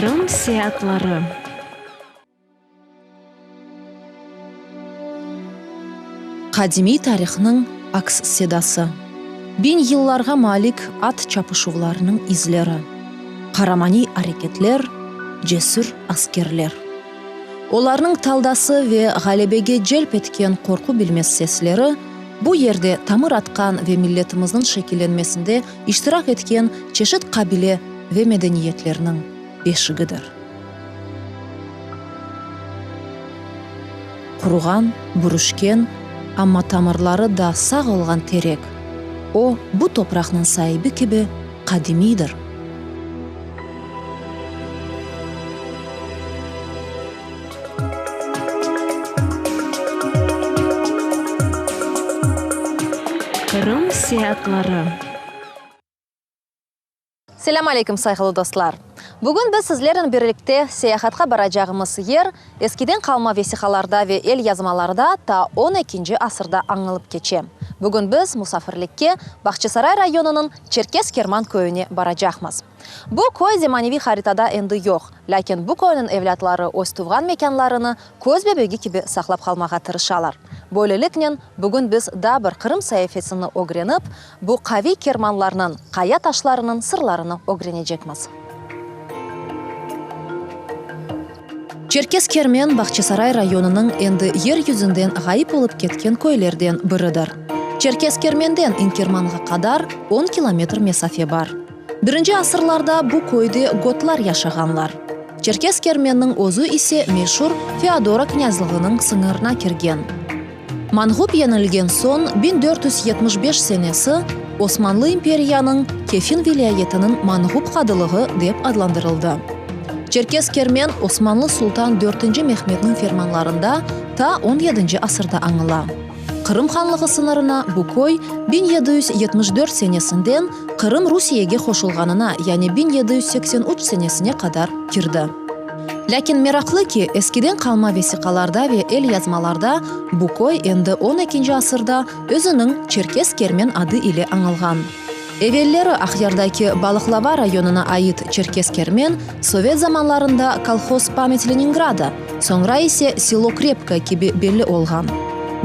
Qırım seyaatları. Qadimiy tarihnıñ aks sedası. Biñ yıllarğa malik at çapışuvlarınıñ izleri. Qaramaniy areketler, cesür askerler. Olarnıñ taldası ve ğalebege celp etken qorqu bilmez sesleri bu yerde tamır atqan ve milletimizniñ şekillenmesinde iştirak etken çeşit qabile ve medeniyetlerniñ beşigidir. Quruğan, bürüşken, amma tamırları da sağ olğan terek, o, bu topraqnıñ saibi kibi qadimiydir. Qırım seyaatları. Selâm aleyküm, sayğılı dostlar! Bugün biz sizlernen birlikte seyahatqa baracağımız yer, eskiden qalma vesiqalarda ve el yazmalarda ta on ekinci asırda añılıp keçe. Bugün biz musafirlikke Bağçasaray rayonınıñ Çerkez Kerman köyüne baracaqmız. Bu köy zemaneviy haritada endi yoq, lâkin bu köyniñ evlâtları öz tuvğan mekânlarını köz bebegi kibi saqlap qalmağa tırışalar. Böyleliknen, bugün biz daa bir Qırım saifesini ögrenip, bu qaviy kermanlarnıñ, qaya taşlarınıñ sırlarını ögrenecekmiz. Çerkez Kermen, Bağçasaray rayonınıñ endi yer yüzünden ğayıp olıp ketken köylerden biridir. Çerkez Kermenden İnkermanğa qadar on kilometr mesafe bar. Birinci asırlarda bu köyde gotlar yaşağanlar. Çerkez Kermenniñ özü ise meşur Feodoro knâzlığınıñ sıñırına kirgen. Manğup yeñilgen soñ 1475 senesi Osmanlı imperiyaniñ Kefin vilâyetiniñ Manğup qadılığı dep adlandırıldı. Çerkez Kermen Osmanlı sultan dörtünci Mehmetniñ fermanlarında ta on yedinci asırda añıla. Qırım hanlığı sıñırına bu köy 1774 senesinden Qırım Rusiyege qoşulğanına, yani 1783 senesine qadar kirdi. Lâkin meraqlı ki, eskiden qalma vesiqalarda ve elyazmalarda bu köy endi on ekinci asırda özüniñ Çerkez Kermen adı ile añılğan. Evelleri Aqyardaki Balıqlava rayonına ait Çerkez Kermen sovet zamanlarında kolhoz Pamять Leningrada, soñra ise Selo Krepkoye kibi belli olğan.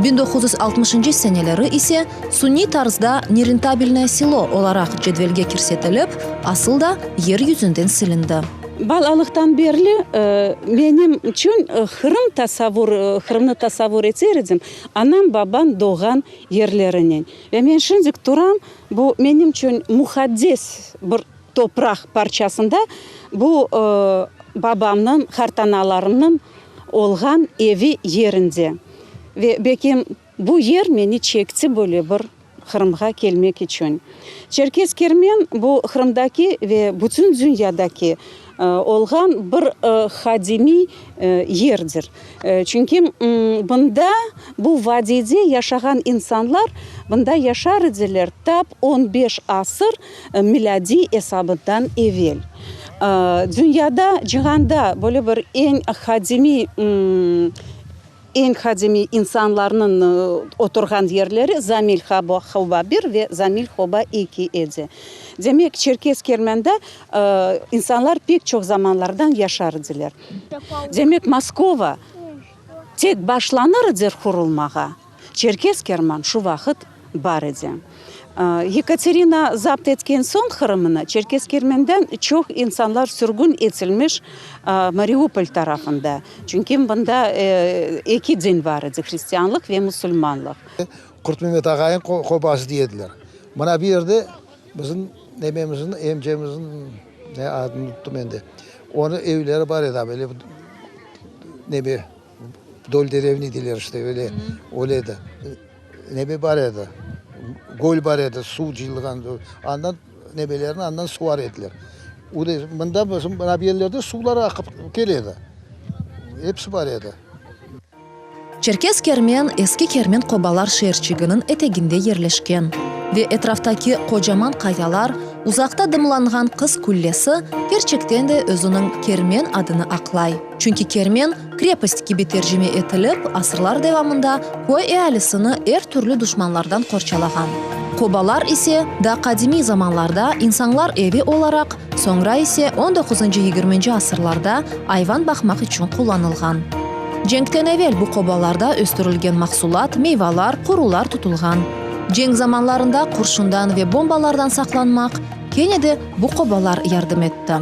1960-ncı seneleri ise suniy tarzda Nerentabelnoye selo olaraq cedvelge kirsetilip, asıl da yer yüzünden silindi. Balalıqtan berli menim içün Qırım tasavvur, Qırımnı tasavvur eter edim, anam, babam doğğan yerlerinen. Ve men şimdik turam, bu menim içün muqaddes bir topraq parçasında, bu babamnıñ, qartanalarımnıñ olğan evi yerinde. Ve belki bu yer meni çekti böyle bir Qırımğa kelmek içün. Çerkez Kermen bu Qırımdaki ve bütün dünyadaki olğan bir qadimiy yerdir. Çünki bunda, bu vadiyde yaşağan insanlar bunda yaşar ediler tap on beş asır milâdiy esabından evel. Dünyada, cihanda böyle bir eñ qadimiy Eñ qadimiy insanlarnıñ oturğan yerleri Zamil Hoba bir ve Zamil Hoba eki edi. Demek, Çerkez Kermende insanlar pek çoq zamanlardan yaşar ediler. Demek, Moskova tek başlanır edi qurulmağa, Çerkez Kerman şu vaqıt bar edi. Yekaterina zapt etken soñ Qırımnı, Çerkez Kermenden çoq insanlar sürgün etilmiş Mariupol tarafında. Çünki bunda eki din bar edi, hristianlıq ve musulmanlıq. Qurtmemet ağayıñ qobası dey ediler. Mına bu yerde bizim nememizniñ, emcemizniñ, ne adını unuttım endi, onıñ evleri bar edi, böyle neme, vdol derevni deyler işte, öyle, öyle edi. Nebe bar edi, göl bar edi, suv cıyılğan, andan nebelerni andan suvar ediler. Mında bizim mına bu yerlerde suvlar aqıp kele edi, episi bar edi. Çerkez Kermen eski Kermen qobalar şeerçiginiñ eteginde yerleşken ve etraftaki qocaman qayalar. Uzaqta dımlanğan Qız Qullesi kerçekten de özüniñ Kermen adını aqlay. Çünki Kermen, krepost kibi tercime etilip, asırlar devamında köy ealisini er türlü duşmanlardan qorçalağan. Qobalar ise daa qadimiy zamanlarda insanlar evi olaraq, soñra ise on doquzıncı-yigirminci asırlarda ayvan baqmaq içün qullanılğan. Cenkten evel bu qobalarda östürilgen mahsulat, meyvalar, qurular tutulğan. Cenk zamanlarında qurşundan ve bombalardan saqlanmaq kene de bu qobalar yardım etti.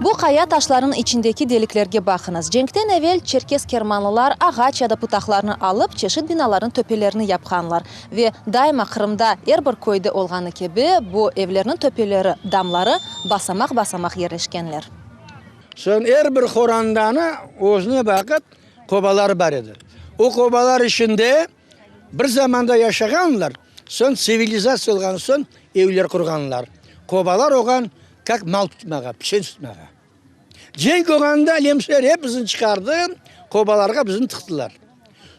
Bu qaya taşlarınıñ içindeki deliklerge baqıñız. Cenkten evel çerkez kermanlılar ağaç ya da pıtaqlarnı alıp, çeşit binalarnıñ töpelerini yapqanlar. Ve daima Qırımda er bir köyde olğanı kibi, bu evlerniñ töpeleri, damları basamaq-basamaq yerleşkenler. Soñ er bir horandanı özüne baqıp qobaları bar edi. O qobalar içinde bir zamanda yaşağanlar, soñ tsivilizatsiya olğan soñ evler qurğanlar. Qobalar olğan kak mal tutmağa, piçen tutmağa. Cenk olğanda lemşer hepsini çıqardı, qobalarğa bizni tıqtılar.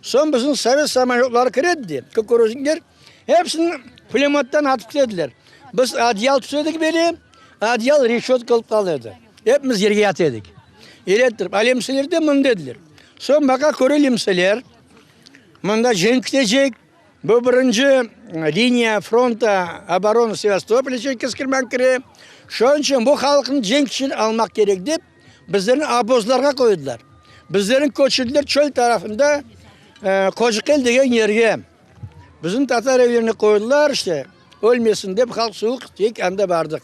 Soñ bizim sovet samolyotları kiredi de, kukuruznikler hepsini pulemöttan atıp ketediler. Biz adyal tüsedik bele, adyal reşötka olıp qala edi. Hepimiz yerge yata edik. Öyle ettirip, a lemseler de mında ediler. Soñ baqa köre lemseler, mında cenk ketecek, Bu birinci liniya fronta oborona Sevastopolya Çerkez-Kerman kire. Şonıñ içün bu halqnı cenk içün almaq kerek dep, bizlerni obozlarğa qoydılar. Bizlerni köçürdiler çöl tarafında Qocıqel degen yerge. Bizim tatar evlerine qoydılar, işte, ölmesin dep halq suvuq tek anda bardıq.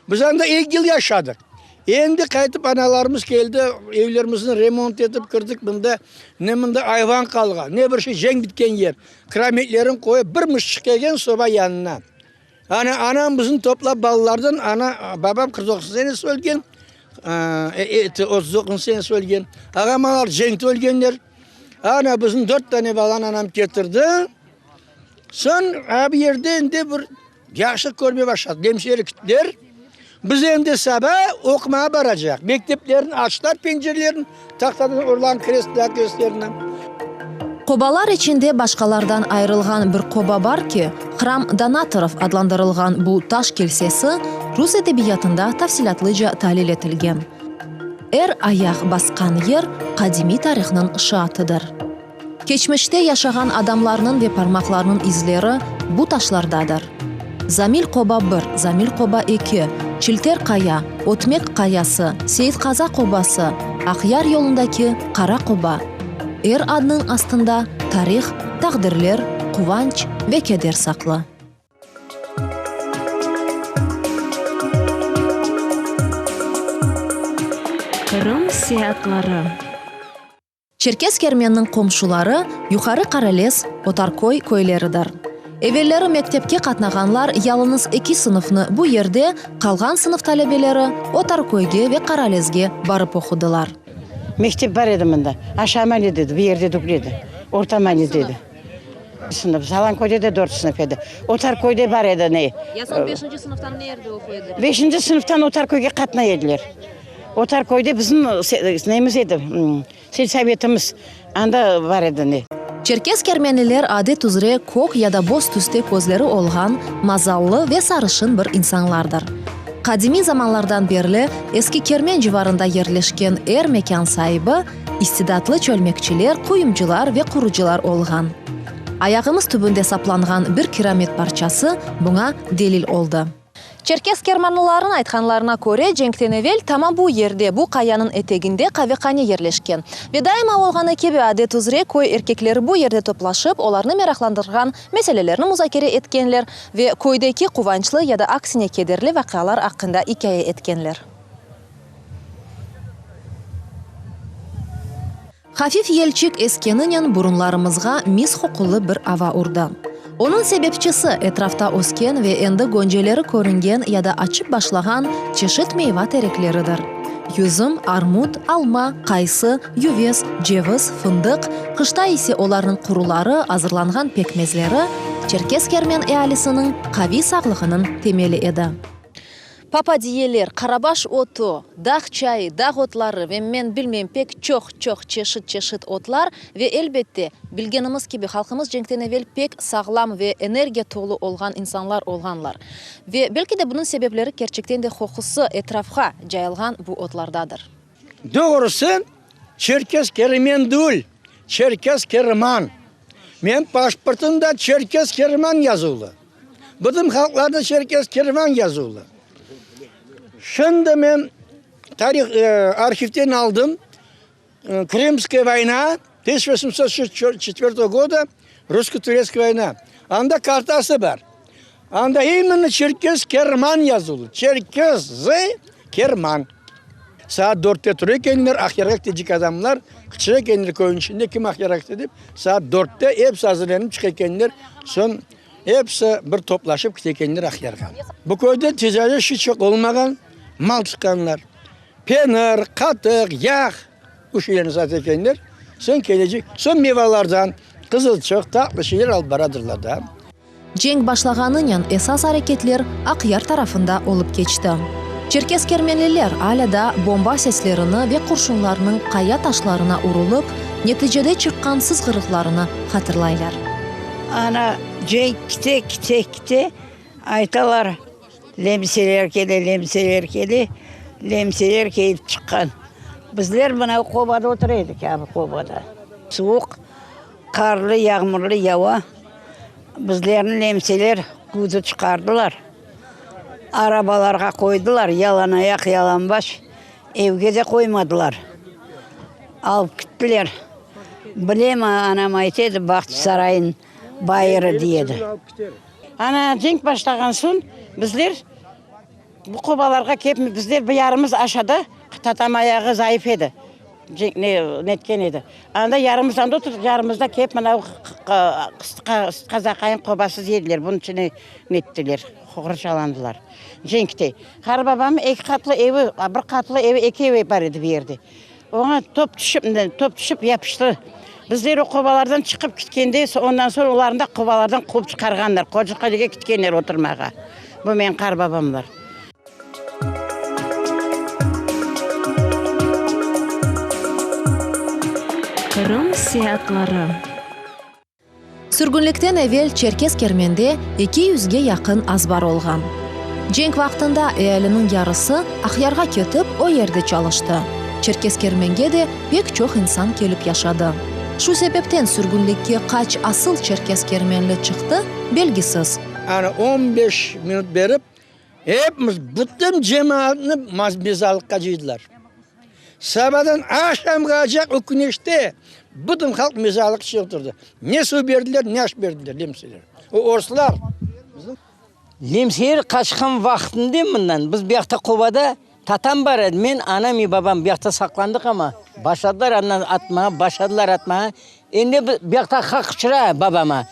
Biz anda eki yıl yaşadıq. Endi qaytıp analarımız keldi, evlerimizni remont etip kirdik mında. Ne mında ayvan qalğan, ne bir şey, cenk bitken yer. Kirametlerini qoyıp, bir mışıq kelgen soba yanına. Ana, anam bizni toplap balalardan, ana, babam 49 senesi ölgen, 39 senesi ölgen. Ağam-ağalar cenkte ölgenler. Ana, bizni dört tane balanı anam ketirdi. Soñ, a bu yerde endi bir Yahşı körmey başladı. Demşeri kitler, biz endi saba oqumağa baracaq. Mekteplerni açtılar pencerelerini, tahtadan urlan krestlerni. Qobalar içinde başqalardan ayırılğan bir qoba bar ki, Hram Donatorov adlandırılğan bu taş kilsesi rus edebiyatında tafsilâtlıca talil etilgen. Er ayaq basqan yer qadimiy tarihnıñ şaatıdır. Keçmişte yaşağan adamlarnıñ ve parmaqlarnıñ izleri bu taşlardadır. Zamil qoba bir, Zamil qoba eki, Çilter qaya, Ötmek qayası, Seit Qaza qobası, Aqyar yolundaki Qara qoba. Er adnıñ astında tarih, taqdirler, quvanç ve keder saqlı. Qırım seyaatları. Çerkez Kermenniñ qomşuları Yuqarı Qaralez, Otarköy köyleridir. Evelleri mektepke qatnağanlar yalıñız eki sınıfnı bu yerde, qalğan sınıf talebeleri Otarköyge ve Qaralezge barıp oqudılar. Mektep bar edi mında. Aşağı maalede edi, bu yerde degil edi. Orta maalede edi. Sınıf. Salanköyde de dört sınıf edi. Otarköyde bar edi ne. Ya soñ beşinci sınıftan ne yerde oquy ediler? Beşinci sınıftan Otarköyge qatnay ediler. Otarköyde bizim nemiz edi, selsovetimiz, anda bar edi ne. Çerkez kermenliler adet üzre kök ya da boz tüste közleri olğan, mazallı ve sarışın bir insanlardır. Qadimiy zamanlardan berli Eski Kermen civarında yerleşken er mekân saibi istidatlı çölmekçiler, quyumcılar ve qurucılar olğan. Ayağımız tübünde saplanğan bir kiramit parçası buña delil oldı. Çerkez kermanlılarnıñ aytqanlarına köre, cenkten evel tamam bu yerde, bu qayanıñ eteginde qavehane yerleşken. Ve daima olğanı kibi, adet üzre, köy erkekleri bu yerde toplaşıp, olarnı meraqlandırğan meselelerni muzakere etkenler ve köydeki quvançlı ya da aksine kederli vaqialar aqqında ikâye etkenler. Hafif yelçik eskeninen burunlarımızğa mis qoqulı bir ava urdı. Onıñ sebepçisi, etrafta ösken ve endi gönceleri körüngen ya da açıp başlağan çeşit meyva terekleridir. Yüzüm, armut, alma, qaysı, yüvez, ceviz, fındıq, qışta ise olarnıñ quruları, azırlanğan pekmezleri Çerkez Kermen ealisiniñ qaviy sağlığınıñ temeli edi. Papadiyeler, qarabaş otu, dağ çayı, dağ otları ve men bilmeyim pek çoq-çoq çeşit-çeşit otlar ve elbette, bilgenimiz kibi, halqımız cenkten evel pek sağlam ve energiya tolu olğan insanlar olğanlar. Ve belki de bunıñ sebepleri kerçekten de qoqusı etrafqa cayılğan bu otlardadır. Doğrusı, Çerkez Kermen dül, Çerkez Kerman. Menim pasportımda Çerkez Kerman yazuvlı. Bizim halqlarda Çerkez Kerman yazuvlı. Şimdi men tarih, arhivten aldım, Krımskaya voyna, 1864 goda, Rusko-turetskaya voyna. Anda kartası bar. Anda imенно Çerkez Kerman yazuvlı. Çerkez Kerman. Saat dörtte tura ekenler, Aqyarğa ketecek adamlar, qıçıra ekenler köyniñ içinde, kim Aqyarğa kete dep, saat dörtte episi azırlanıp çıqa ekenler, soñ episi bir toplaşıp kete ekenler Aqyarğa. Bu köyde ticaret işi çoq olmağan, mal tutqanlar. Penir, qatıq, yağ, bu şeylerni sata ekenler. Soñ kelecek, soñ mevalardan qızılçıq, tatlı şeyler alıp baradırlar da. Cenk başlağanınen esas areketler Aqyar tarafında olıp keçti. Çerkez-kermenliler alâ daa bomba seslerini ve qurşunlarnıñ qaya taşlarına urulıp, neticede çıqqan sızğırıqlarını hatırlaylar. Ana, cenk kite, kite, kite, aytalar, lemseler kele, lemseler kele, lemseler kelip çıqqan. Bizler mına qobada otura edik, ya bu qobada. Suvuq, Qarlı, yağmurlı yava, bizlerni nemseler quvdı çıqardılar. Arabalarğa qoydılar, yalanayaq, yalanbaş, evge de qoymadılar. Alıp kittiler. Bilem, anam ayta edi, Bağçasaray'nıñ bayırı dey edi. Ana, cenk başlağan soñ bizler Bu qobalarğa kep, bizler bir yarımız aşağıda, tatam ayağı zayıf edi, ne, netken edi. Anda yarımız anda oturdıq, yarımız da kep mına Qazaqayın qobası dediler, bunıñ içine nettiler, qorçalandılar. Cenkte. Qarı babamnıñ eki qatlı evi, bir qatlı evi, eki evi bar edi bu yerde. Oña top tüşip, top tüşip yapıştı. Bizler o qobalardan çıqıp ketkende, ondan soñ olarnı da qobalardan quvıp çıqarğanlar. Qoca-Qalege ketkenler oturmağa. Bu menim qarbabamlar. Qırım seyaatları. Sürgünlikten evel Çerkez Kermende eki yüzge yaqın azbar olğan. Cenk vaqtında ealiniñ yarısı Aqyarğa ketip, o yerde çalıştı. Çerkez Kermenge de pek çoq insan kelip yaşadı. Şu sebepten sürgünlikke qaç asıl çerkez kermenli çıqtı, belgisiz. Yani on beş minut berip, epimiz, bütün cemaatnı mezarlıqqa cıydılar. Sabadan aqşamğacaq o küneşte bütün halq mezarlıq içinde oturdı. Ne suv berdiler, ne aş berdiler lemseler. O orslar. Lemseler qaçqan vaqtında mından biz bu yaqta qobada tatam bar edi, men, anam i babam bu yaqta saqlandıq amma, başladılar andan atmağa, başladılar atmağa. Endi bu yaqta halq qıçıra babama.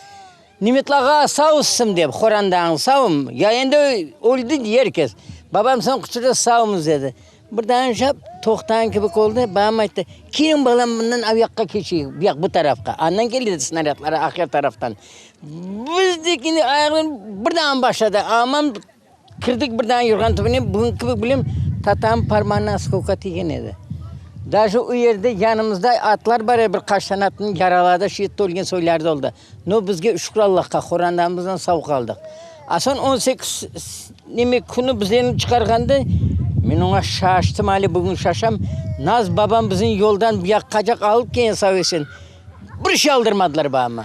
Nimetli ağa, sausısıñ, dep, horandañ, saum, ya endi öldi, dey er kes. Babam soñ qıçırdı, saumız, dedi. Birden şap toqtağan kibi oldı, babam ayttı, Keliñ, balam, mından av yaqqa keçeyik, bu yaq, bu tarafqa. Andan keldi snarâdlar, Aqyar taraftan. Biz de kene ayaqlan birden başladı, aman kirdik birden yurğan tübüne, bugün kibi bilem, tatam parmağına oskolka tiygen edi. Daje o yerde yanımızda atlar bar edi, bir qaç tane atnı yaraladı, şu yerde ölgen soyları da oldı. No, bizge şükür Allahqa, qorandamızdan sau qaldıq. A soñ on sekiz neme künü bizlerni çıqarğanda, men oña şaştım, ale bugün şaşam, naz babam bizni yoldan bu yaqqacaq alıp kelgen sau-esen, bir şey aldırmadılar babama.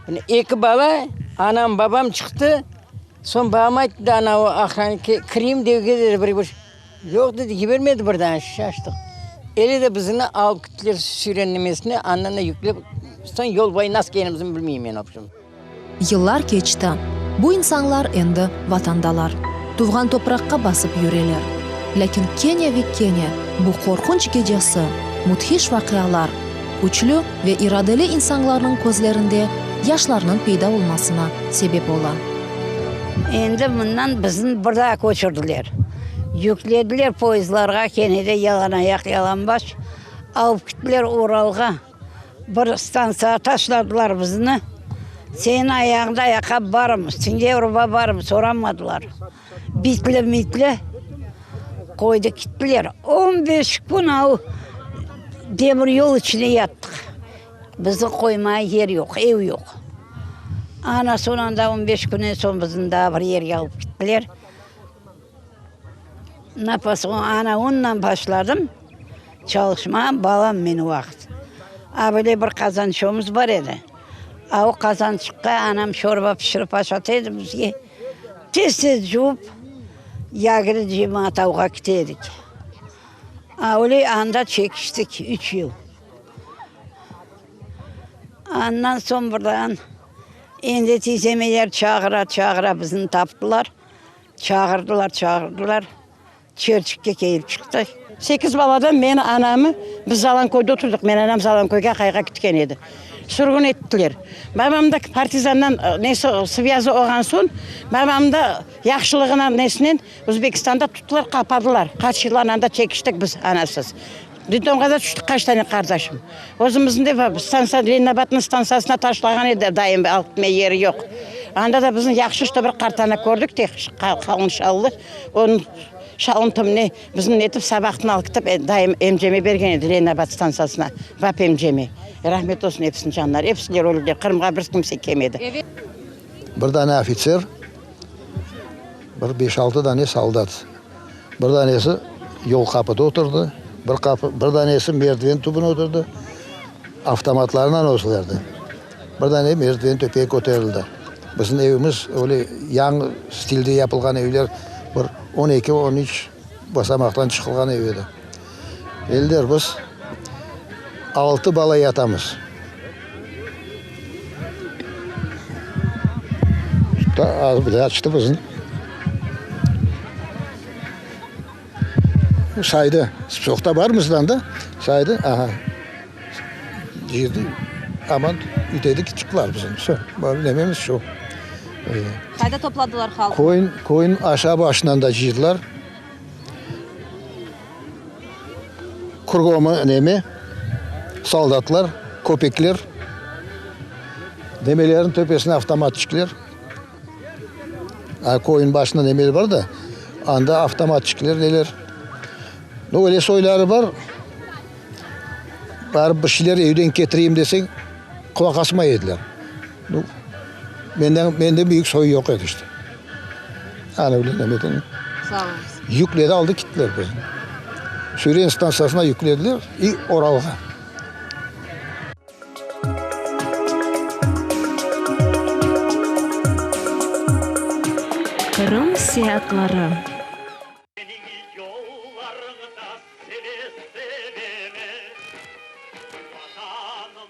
Mına eki bala, anam, babam çıqtı, soñ babam ayttı da anavı ohrannike, kireyim deuge dedi bir bir, yoq dedi, yibermedi birden, şaştıq. Ele de bizni alıp kettiler süren nemesine, andan da yüklep, soñ yol boyu nasıl kelgenimizni bilmeyim men, obşim. Yıllar keçti. Bu insanlar endi Vatandalar. Tuvğan topraqqa basıp yüreler. Lâkin kene ve kene bu qorqunç gecesi, müthiş vaqialar, küçlü ve iradeli insanlarnıñ közlerinde yaşlarnıñ peyda olmasına sebep ola. Endi mından bizni bir daa köçürdiler. Yüklediler poyezdlarğa, kene de yalanayaq, yalanbaş alıp kittiler Uralğa. Bir stantsiyağa taşladılar bizni. Seniñ ayağıñda ayaqqabı barmı, üstüñde urba barmı, soramadılar. Bitli-mitli. Qoydı kittiler. On beş kün av demir yol içine yattıq. Bizni qoymaya yer yoq, ev yoq. Ana soñ anda on beş künden soñ bizni daa bir yerge alıp kittiler. Napas, ana ondan başladım çalışmağa, balam men o vaqıt. A böyle bir qazançomız bar edi. A o qazançıqqa anam şorba pişirip aşata edi bizge. Tez-tez cuvıp, yagri cemaat avğa kete edik. A öyle anda çekiştik üç yıl. Andan soñ birden endi tiyzemeler çağıra-çağıra bizni taptılar. Çağırdılar, çağırdılar, Çerçikke kelip çıqtı. Sekiz baladan meni, anamı, biz Zalanköyde oturdıq, meni anam Zalanköyge aqayğa ketken edi. Sürgün ettiler. Babam da partizandan nesi, svyazı olğan soñ, babam da yahşılığınan nesinen Özbekistanda tuttılar, qapadılar. Qaç yıl ananda çekiştik biz anasız. Detdomğa da tüştik qaç tane qardaşım. Özümizni de stantsiya, Leninabadnıñ stantsiyasına taşlağan edi dayım, alıp ketmeye yeri yoq. Anda da bizni yahşı işte bir qartana kördik te, qalın şallı, onıñ şalın tümüne bizni netip sabahtan alıp ketip dayım emceme bergen edi Leninabad stantsiyasına, bap emceme. Rahmet olsun episiniñ canları, episiler öldiler, Qırımğa bir kimse kelmedi. Bir dane ofitser, bir beş-altı dane soldat. Bir danesi yol qapıda oturdı, bir qapı, bir danesi merdiven tübüne oturdı, avtomatlarınan özlerdi. Bir dane merdiven töpege köterildi. Bizim evimiz öyle yañı stilde yapılğan evler, bir on eki, on üç basamaqtan çıqılğan ev edi. Elder biz altı bala yatamız. Az bile açtı bizim. Saydı. Çoqta barmızdan da saydı. Aha. Girdi. Aman ütedik çıqtılar bizim. Vse. Nememiz şu. Qayda topladılar halqnı? Köyün, köyün aşağı başından da cıydılar. Krugomı neme, soldatlar, köpekler, nemelerin töpesine avtomatçikler, a köyün başında nemeler bar da, anda avtomatçikler neler. Nu, öyle soyları bar, barıp bir şeyler evden ketireyim deseñ, qulaq asmay ediler. Nu, menden, menden büyük soy yoq edi işte. Ana öyle nemeden. Sağ oluñız. Yükledi aldı kittiler bizni. Süren stantsiyasına yüklediler i Oralğa. Qırım seyaatları.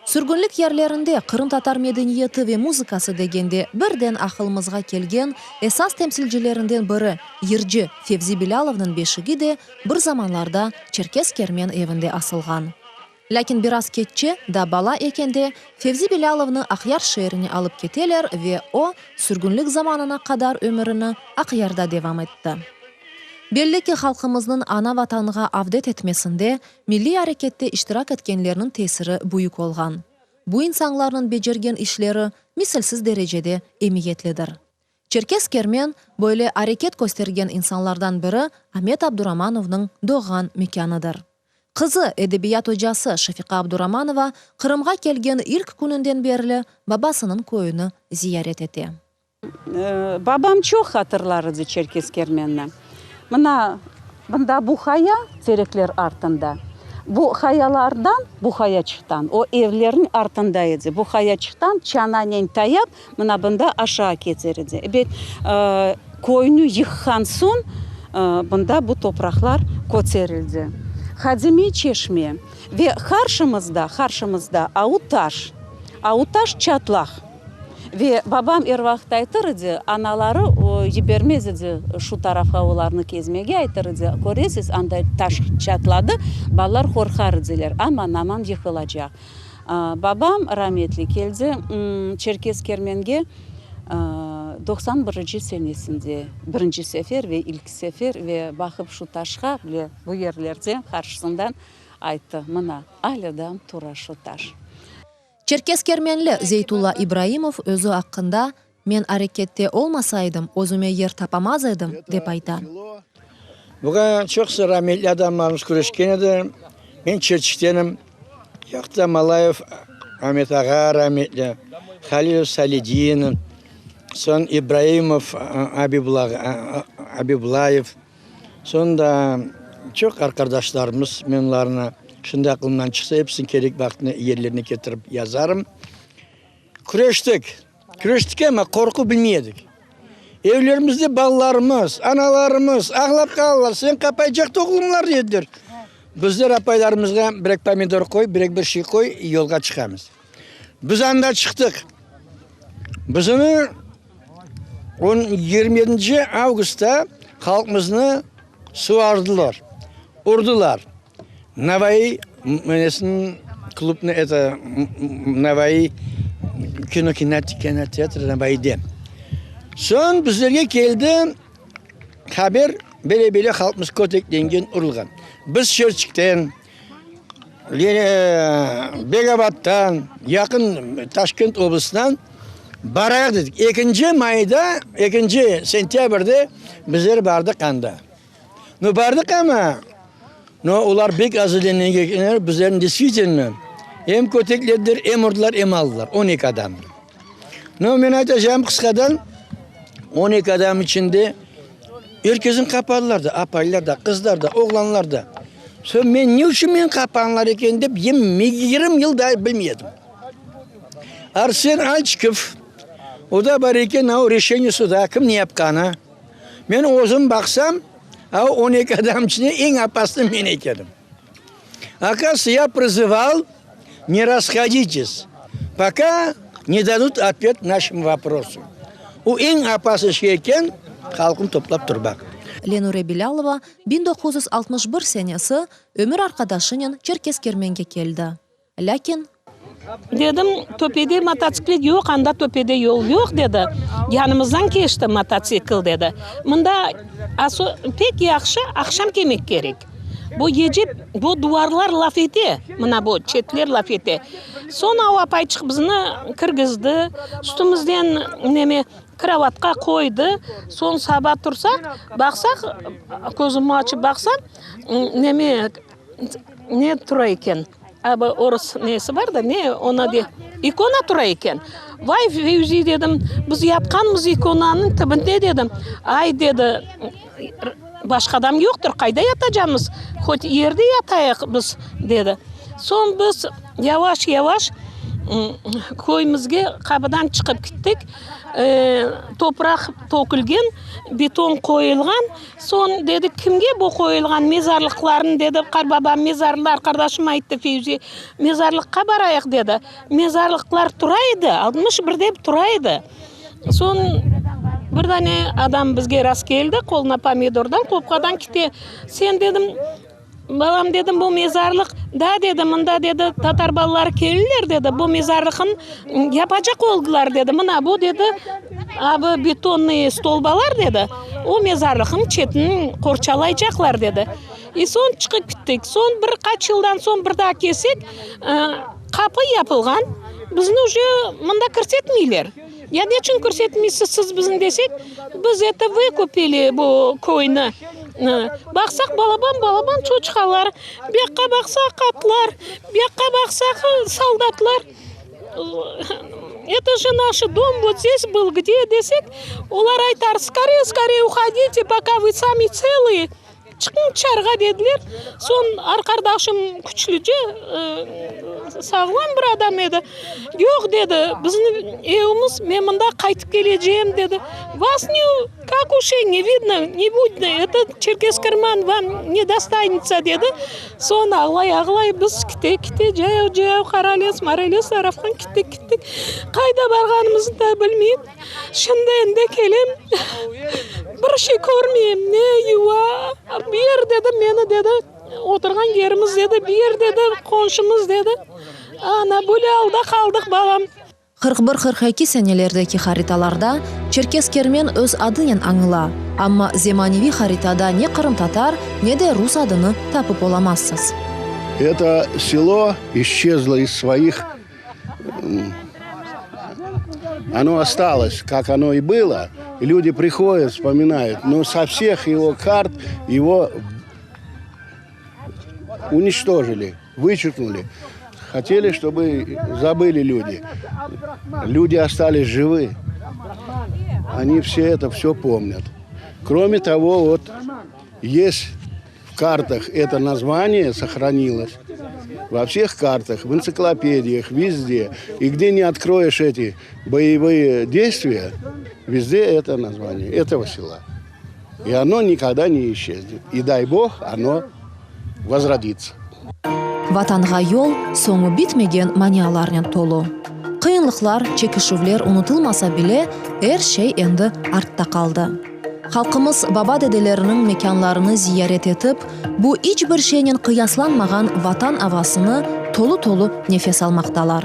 Sürgünlik yerlerinde qırımtatar medeniyeti ve muzıkası degende birden aqılımızğa kelgen esas temsilcilerinden biri, yırcı Fevzi Bilâlovnıñ beşigi de bir zamanlarda Çerkez Kermen evinde asılğan. Lâkin biraz keççe, daa bala ekende, Fevzi Bilâlovnı Aqyar şeerine alıp keteler ve o, sürgünlik zamanına qadar ömürini Aqyarda devam etti. Belli ki, halqımıznıñ ana-Vatanğa avdet etmesinde milliy arekette iştirak etkenlerniñ tesiri büyük olğan. Bu insanlarnıñ becergen işleri misilsiz derecede emiyetlidir. Çerkez Kermen, böyle areket köstergen insanlardan biri Amet Abduramanovnıñ doğğan mekânıdır. Qızı, edebiyat ocası Şefiqa Abduramanova Qırımğa kelgen ilk kününden berli babasınıñ köyüni ziyaret ete. Babam çoq hatırlar edi Çerkez Kermenni. Mına, bunda bu haya, terekler artında. Bu hayalardan, bu hayaçıqtan, o evlerniñ artında edi. Bu hayaçıqtan çananen tayap, mına bunda aşağı keter edi. Ebet, köyni yıqqan soñ, bunda bu topraqlar köterildi. Qadimiy çeşme ve qarşımızda, qarşımızda Autaş, Autaş çatlaq. Ve babam er vaqıt aytır edi, anaları yibermez edi şu tarafqa olarnı kezmege, aytır edi, köresiz, anda taş çatladı, balalar qorqar ediler, aman-aman yıqılacaq. Babam rametli keldi Çerkez Kermenge 91 birinci senesinde birinci sefer ve ilk sefer ve baqıp şu taşqa ve bu yerlerde qarşısından ayttı, mına, alâ daa tura şu taş. Çerkez-Kermenli Zeytulla İbraimov özü aqqında, Men arekette olmasaydım, özüme yer tapamaz edim, dep ayta. Buğa çoqsı rametli adamlarımız küreşken edi. Men Çirçiktenim. Yaqta Malayev Amet ağa rametli, Halilov Saledin, soñ İbraimov Abiblayev, soñ da çoq arqadaşlarımız, men olarnı şimdi aqılımdan çıqsa, episini kerek vaqtında yerlerine ketirip yazarım. Küreştik. Küreştik amma qorqu bilmey edik. Evlerimizde balalarımız, analarımız ağlap qaldılar, sen qapaycaq doğlumlar dediler. Bizler apaylarımızğa birek pomidor qoy, birek bir şey qoy, yolğa çıqamız. Biz anda çıqtıq. Bizini on 27 avgustta halqımıznı suvardılar, urdılar. Navaiy nesiniñ klubnı, eto, Navaiy kino kinoteatr Navaiyde. Soñ bizlerge keldi haber, bele-bele halqımız köteklengen, urulğan. Biz Çirçikten, Begabaddan, yaqın Taşkent oblastından barayıq dedik. Ekinci mayda, ekinci sentâbrde bizler bardıq anda. No, bardıq amma, no, olar bek azırlengen ekenler, bizlerni destvitelno em köteklediler, em urdılar, em aldılar, 12 adamnı. No, men aytacağım qısqadan, 12 adam içinde er kesin qapadılar da, apaylar da, qızlar da, oğlanlar da. Soñ men ne içün meni qapanlar eken dep, 20 yıl daa bilmedim. Arsen Alçikov, o da bar eken, a o reşeniye suda, kim ne yapqanı. Men özüm baqsam, a 12 adam içinde eñ apaslı men ekenim. Oказывается, ya prızıval, ne rashoditесь, poka ne dadut otvet našemu voprosu. O eñ apaslı şey eken, halqnı toplap turmaq. Lenure Bilâlova 1961 senesi ömür arqadaşınen Çerkez-Kermenge keldi. Lâkin. Dedim, töpede mototsiklet yoq, anda töpede yol yoq, dedi. Yanımızdan keçti mototsikl, dedi. Mında pek yahşı aqşam kelmek kerek. Bu gece bu duvarlar laf ete, mına bu çetler laf ete. Soñ o apayçıq bizni kirgizdi, üstümizden neme, krovatqa qoydı. Soñ saba tursaq, baqsaq, közümni açıp baqsam, neme, Ne tura eken? A bu orus nesi bar da, ne ona de, ikona tura eken. Vay, Fevzi, dedim, biz yatqanmız ikonanıñ tibinde, dedim. Ay, dedi, başqa adam yoqtır, qayda yatacamız, hot yerde yatayıq biz, dedi. Soñ biz yavaş-yavaş köyümizge qapıdan çıqıp kettik. Topraq tökülgen, beton qoyulğan. Soñ, dedi, kimge bu qoyulğan mezarlıqlarnı, dedi, qarbabam mezarlar, qardaşım ayttı, Fevzi, mezarlıqqa barayıq, dedi. Mezarlıqlar tura edi, 61-de tura edi. Soñ, bir dane adam bizge rastkeldi, qoluna pomidordan, qopqadan kite. Sen, dedim, Balam, dedim, bu mezarlıq, da, dedi, mında, dedi, tatar balaları keldiler, dedi, bu mezarlıqnı yapacaq oldılar, dedi, mına bu, dedi, a bu betonnıy stolbalar, dedi, o mezarlıqnıñ çetini qorçalaycaqlar, dedi. I soñ çıqıp kettik. Soñ bir qaç yıldan soñ bir daa kelsek, qapı yapılğan, bizni uje mında kirsetmeyler. Ya neçün kirsetmeysiz siz bizni desek, biz eto vıkupili bu köyni. Baqsaq, balaban-balaban çoçqalar, bu yaqqa baqsaq, atlar, bu yaqqa baqsaq, soldatlar. Eto je naş dom, vot zdes byl, gde desek, olar aytar, skoree, skoree uhodite, poka vı sami tselıye. Çıqıñ tışarığa dediler. Soñ arqardaşım küçlüce, sağlam bir adam edi. Yoq, dedi, bizim evimiz, men mında qaytıp kelecegim, dedi. Vas ne, kak uşey, ne vidno, ne vidno, eto Çerkez-Kerman vam ne dostanetsâ, dedi. Soñ ağlay-ağlay biz kite-kite, cayav-cayav Qarales, Marales tarafqa kettik-kettik. Qayda barğanımıznı da bilmeyim. Şimdi endi kelem, bir şey körmeyim, ne yuva, ber dedi, meni dedi, oturğan yerimiz dedi, ber dedi, qonşumız dedi. Ana, böyle alda qaldıq, balam. 41-42 senelerdeki haritalarda Çerkez Kermen öz adınen añıla, amma zemaneviy haritada ne qırımtatar, ne de rus adını tapıp olamazsız. Eto selo isçezlo iz svoih. Оно осталось, как оно и было. Люди приходят, вспоминают, но со всех его карт его уничтожили, вычеркнули. Хотели, чтобы забыли люди. Люди остались живы. Они все это все помнят. Кроме того, вот есть в картах это название сохранилось. Во всех картах, в энциклопедиях, везде. И где не откроешь эти боевые действия, везде это название этого села. И оно никогда не исчезнет. И дай Бог, оно возродится. Vatanğa yol soñu bitmegen manialarnen tolu. Qıyınlıqlar, çekişüvler unutılmasa bile, er şey endi artta qaldı. Halqımız baba-dedeleriniñ mekânlarını ziyaret etip, bu iç bir şeynen qıyaslanmağan Vatan avasını tolu-tolu nefes almaqtalar.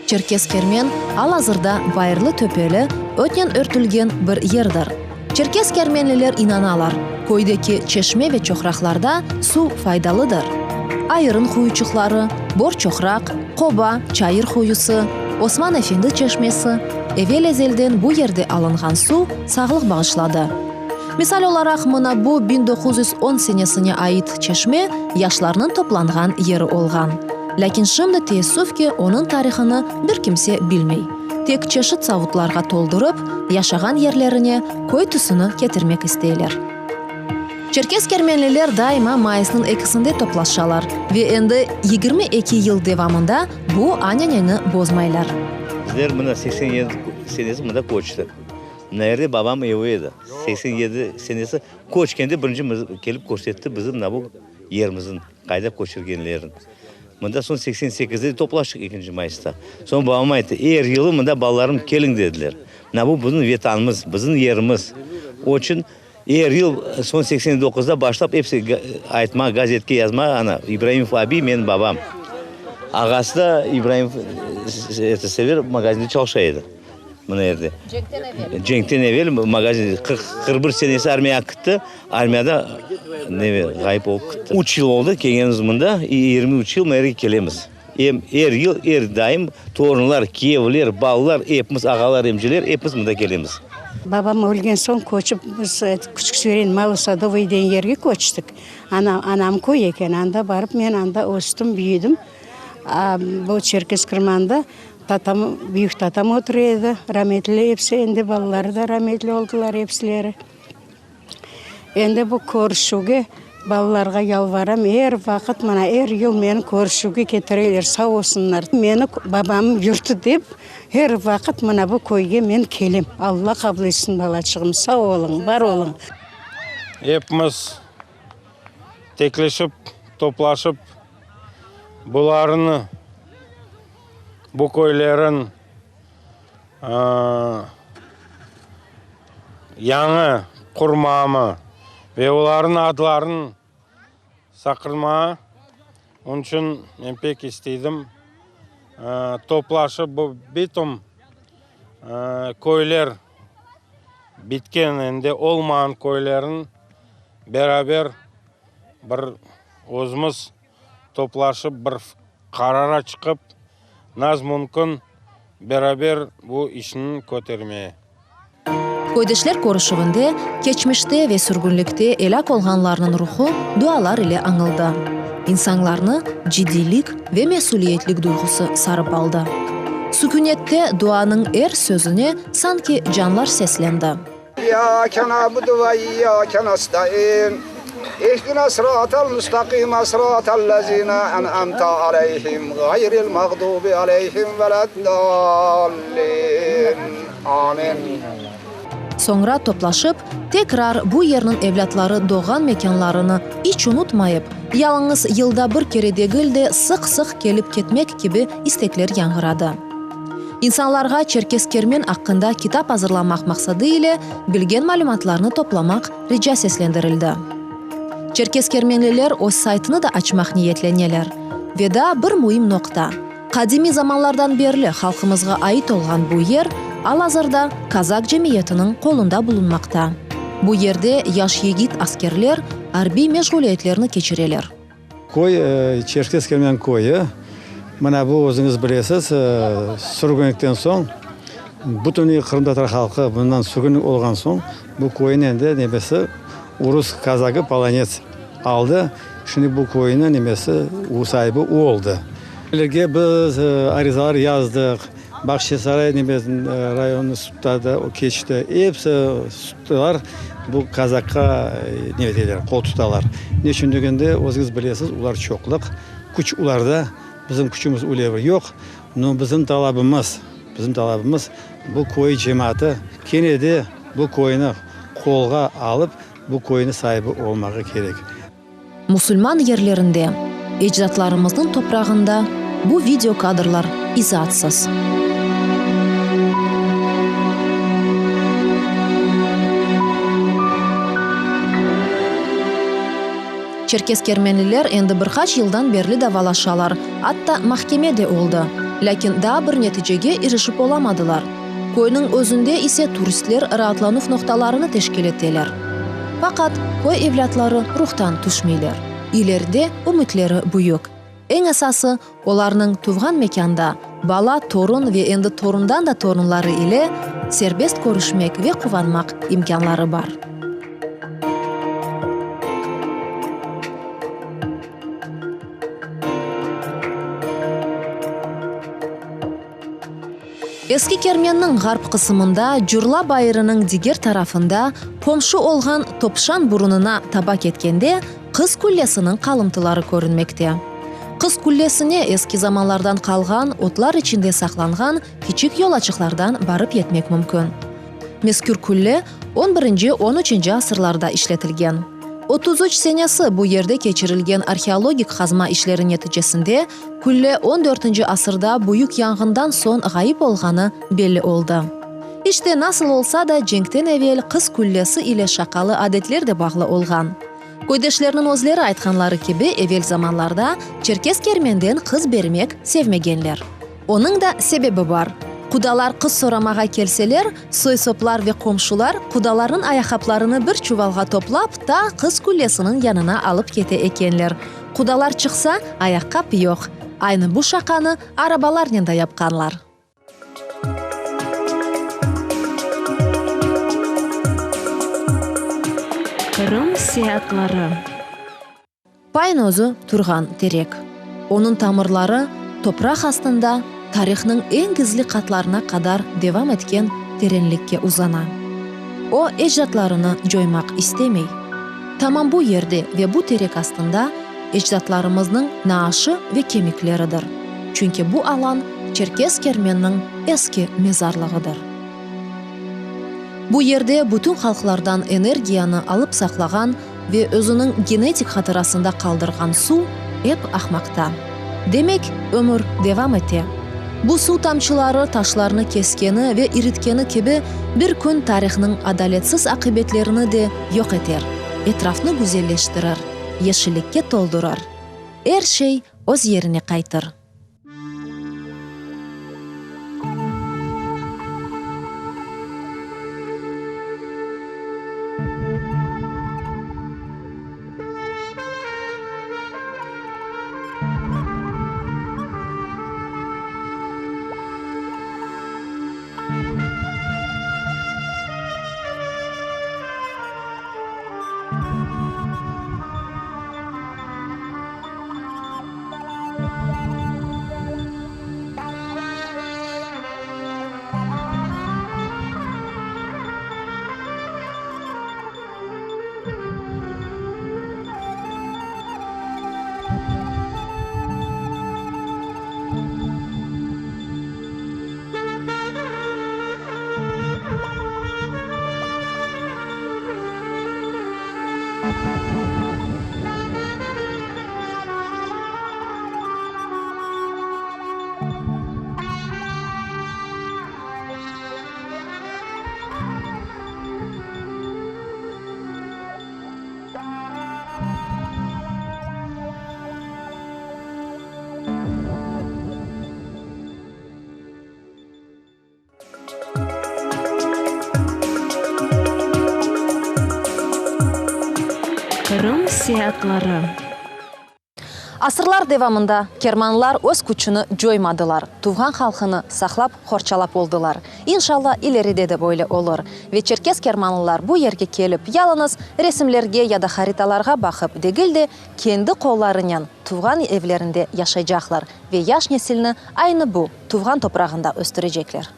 Çerkez Kermen al-azırda bayırlı-töpeli, ötnen örtülgen bir yerdir. Çerkez kermenliler inanalar, köydeki çeşme ve çoqraqlarda suv faydalıdır. Ayırın quyuçıqları, Bor çoqraq, Qoba, Çayır quyusı, Osman efendi çeşmesi, evel-ezelden bu yerde alınğan suv sağlıq bağışladı. Misal olaraq, mına bu 1910 senesine ait çeşme yaşlarnıñ toplanğan yeri olğan. Lâkin şimdi, teessüf ki, onıñ tarihını bir kimse bilmey. Tek çeşit savutlarğa toldurıp, yaşağan yerlerine köy tüsüni ketirmek isteyler. Çerkez kermenliler daima mayısnıñ ekisinde toplaşalar ve endi 22 yıl devamında bu ananeni bozmaylar. Bizler mına 87 senesi mında köçtik. Mına yerde babam evi edi. 87 senesi köçkende birinci kelip körsetti bizi mına bu yerimizin, qayda köçürgenlerin. Mında soñ 88-de toplaştıq ekinci mayısta. Soñ babam ayttı, er yılı mında balalarım keliñ dediler. Mına bu bizim vetanımız, bizim yerimiz. O içün er yıl soñ 89-da başlap episi aytma, gazetke yazma, ana, İbraimov abiy menim babam. Ağası da İbraimov sever magazinde çalışa edi. Mına yerde. Cenkten evel. Cenkten evel magazin, 41 senesi armiyağa kitti, armiyada neme, ğayıp olıp kitti. Üç yıl oldı kelgenimiz mında, 23 yıl mına yerge kelemiz. Em er yıl, er daim torunlar, kiyevler, balalar, epimiz, ağalar, emceler, epimiz mında kelemiz. Babam ölgen soñ köçip biz Küçük Süren, Malosadovıy degen yerge köçtik. Ana, anam köy eken, anda barıp men anda östim, büyüdim. Bu Çerkez Qırmanda Tatam, büyük tatam otura edi, rametli, episi endi balaları da rametli oldılar episileri. Endi bu körüşüvge balalarğa yalvaram, er vaqıt mına er yıl meni körüşüvge ketireler, sağ olsunlar. Meni babamnıñ yurtu dep, er vaqıt mına bu köyge men kelem. Alla qabul etsin, balaçığım, sağ oluñ, bar oluñ. Epimiz tekleşip, toplaşıp, bularnı Bu köylerin yañı qurmamı ve olarnıñ adlarını saqırmağa, onıñ içün men pek isteydim, toplaşıp bu bütün köyler, bitken endi olmağan köylerin beraber bir özümiz toplaşıp bir qarara çıqıp, naz mümkün beraber bu işni kötermeye. Köydeşler körüşüvinde keçmişte ve sürgünlikte elâk olğanlarnıñ ruhu dualar ile añıldı. İnsanlarnı ciddiylik ve mesüliyetlik duyğusı sarıp aldı. Sükünette duanıñ er sözüne sanki canlar seslendi. İyyâke na'budu ve iyyâke nesta'in, İhdina sıratal müstakîme sıratallezîne en'amte aleyhim gayril mağdubi aleyhim veleddâllîn. Amin. Soñra toplaşıp, tekrar bu yerniñ evlâtları doğğan mekânlarını iç unutmayıp, yalıñız yılda bir kere degil de, sıq-sıq kelip ketmek kibi istekler yañğıradı. İnsanlarğa Çerkez Kermen aqqında kitap azırlamaq maqsadı ile bilgen malümatlarnı toplamaq rica seslendirildi. Çerkezkermenliler öz saytını da açmaq niyetleneler. Ve daa bir müim noqta, qadimiy zamanlardan berli halqımızğa ait olğan bu yer al-azırda kazak cemiyetiniñ qolunda bulunmaqta. Bu yerde yaş yigit askerler arbiy meşğuliyetlerni keçireler. Köy, Çerkez Kermen köyü. Mına bu, özüñiz bilesiz, sürgünlikten soñ. Bütün qırımtatar halqı bundan sürgün olğan soñ, bu köyni endi nemesi, urus kazakı Polonets aldı. Şimdi bu köyniñ nemesi, saibi o oldı. Olarğa biz arizalar yazdıq, Bağçasaray nemesi rayonı sudda da keçti. Episi sudlar bu kazakqa ne eteler, qol tutalar. Ne içün degende, özüñiz bilesiz, olar çoqluq, küç olarda, bizim küçümiz öyle bir yoq. No, bizim talabımız, bizim talabımız, bu köy cemaatı kene de bu köyni qolğa alıp, bu köyniñ saibi olmağı kerek. Musulman yerlerinde, ecdatlarımıznıñ toprağında bu video kadrlar izaatsız. Çerkez-kermenliler endi bir qaç yıldan berli davalaşalar, atta mahkeme de oldı, lâkin daa bir neticege irişip olamadılar. Köyniñ özünde ise turistler raatlanuv noqtalarını teşkil eteler. Faqat köy evlâtları ruhtan tüşmeyler. İleride ümütleri büyük. Eñ esası, olarnıñ tuvğan mekânda bala, torun ve endi torundan da torunları ile serbest körüşmek ve quvanmaq imkânları bar. Eski Kermenniñ ğarp qısımında, Curla bayırınıñ diger tarafında, qomşu olğan Topşan burunına taba ketkende, Qız qullesiniñ qalımtıları körünmekte. Qız qullesine eski zamanlardan qalğan otlar içinde saqlanğan kiçik yolaçıqlardan barıp yetmek mümkün. Mezkür qulle on birinci, on üçünci asırlarda işletilgen. 33 senesi bu yerde keçirilgen arheologik qazma işleri neticesinde külle on dörtünci asırda büyük yanğından soñ ğayıp olğanı belli oldı. İşte, nasıl olsa da, cenkten evel Qız qullesi ile şaqalı adetler de bağlı olğan. Köydeşlerniñ özleri aytqanları kibi, evel zamanlarda Çerkez Kermenden qız bermek sevmegenler. Onıñ da sebebi bar. Qudalar qız soramağa kelseler, soy-soplar ve qomşular qudalarnıñ ayaqqaplarını bir çuvalğa toplap, ta qız qullesiniñ yanına alıp kete ekenler. Qudalar çıqsa, ayaqqap yoq. Aynı bu şaqanı arabalarnen da yapqanlar. Qırım seyaatları. Paynozı turğan terek. Onıñ tamırları topraq astında tarihnıñ eñ gizli qatlarına qadar devam etken terenlikke uzana. O, ecdatlarını coymaq istemey. Tamam bu yerde ve bu terek astında ecdatlarımıznıñ naaşı ve kemikleridir, çünki bu alan Çerkez Kermenniñ eski mezarlığıdır. Bu yerde bütün halqlardan energiyanı alıp saqlağan ve özüniñ genetik hatırasında qaldırğan suv ep aqmaqta. Demek, ömür devam ete. Bu suv tamçıları taşlarnı keskeni ve iritkeni kibi, bir kün tarihnıñ adaletsiz aqibetlerini de yoq eter, etrafnı güzelleştirir, yeşillikke toldurır. Er şey öz yerine qaytır. Qırım seyaatları. Asırlar devamında kermanlar öz küçüni coymadılar, tuvğan halqını saqlap, qorçalap oldılar. İnşalla, ileride de böyle olur ve çerkes kermanlılar bu yerge kelip, yalıñız resimlerge ya da haritalarğa baqıp degil de, kendi qollarınen tuvğan evlerinde yaşaycaqlar ve yaş nesilni aynı bu tuvğan toprağında östürecekler.